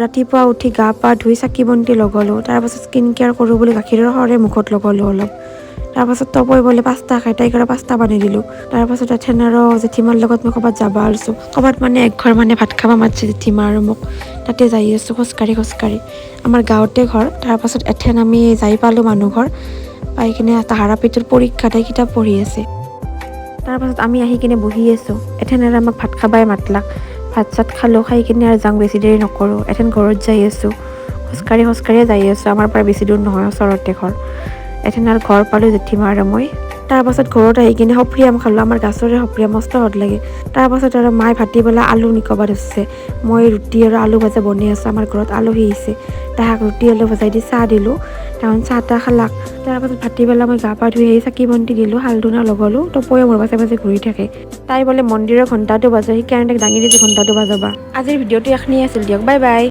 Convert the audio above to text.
ৰাতিপুৱা উঠি গা পা ধুই চাকি বন্তি লগালোঁ। তাৰপাছত স্কিন কেয়াৰ কৰোঁ বুলি গাখীৰৰ সৰে মুখত লগালোঁ অলপ। তাৰপাছত তপই বোলে পাস্তা খাই, তাইক আৰু পাস্তা বনাই দিলোঁ। তাৰপাছত এথেন আৰু জেঠীমাৰ লগত মই ক'ৰবাত যাব ওলছোঁ। ক'ৰবাত মানে একঘৰ মানে ভাত খাব মাতিছে জেঠীমা আৰু মোক। তাতে যাই আছোঁ খোজকাঢ়ি খোজকাঢ়ি। আমাৰ গাঁৱতে ঘৰ। তাৰপাছত এথেন আমি যাই পালোঁ মানুহ ঘৰ। পাই কিনে তাহাৰ আপিটোৰ পৰীক্ষা, তাই কিতাপ পঢ়ি আছে। তাৰপাছত আমি আহি কিনে বহি আছোঁ। এথেন আৰু আমাক ভাত খাবাই মাতলাক। ভাত চাত খালোঁ, খাই কিনে আৰু যাওঁ, বেছি দেৰি নকৰোঁ। এথেন ঘৰত যাই আছোঁ, খোজকাঢ়ি খোজকাঢ়িয়ে যাই আছোঁ। আমাৰ পৰা বেছি দূৰ নহয়, ওচৰতে ঘৰ। এথেন আৰু ঘৰ পালোঁ জেঠীমা আৰু মই। তাৰপাছত ঘৰত আহি কিনে সপ্ৰি আম খালোঁ। আমাৰ গাছৰে সপ্ৰি আম, মস্ত সোৱাদ লাগে। তাৰপাছত আৰু মায়ে ভাটিবেলা আলু নিকবা ধৰছে। মই ৰুটি আৰু আলু ভাজা বনাই আছোঁ। আমাৰ ঘৰত আলহী আহিছে। তাহাক ৰুটি আলু ভজাই দি চাহ দিলোঁ। তাহোন চাহ তাহ খালাক। তাৰপাছত ভাটিবেলা মই গা পা ধুই আহি চাকি বন্তি দিলোঁ, হালধনা লগালোঁ। তপয়ে মোৰ পাছে পাছে ঘূৰি থাকে। তাই বোলে মন্দিৰৰ ঘণ্টাটো বাজে, সেইকাৰণে তাইক দাঙি দিছোঁ ঘণ্টাটো বাজাবা। আজিৰ ভিডিঅ'টো এইখিনিয়ে আছিল দিয়ক। Bye bye.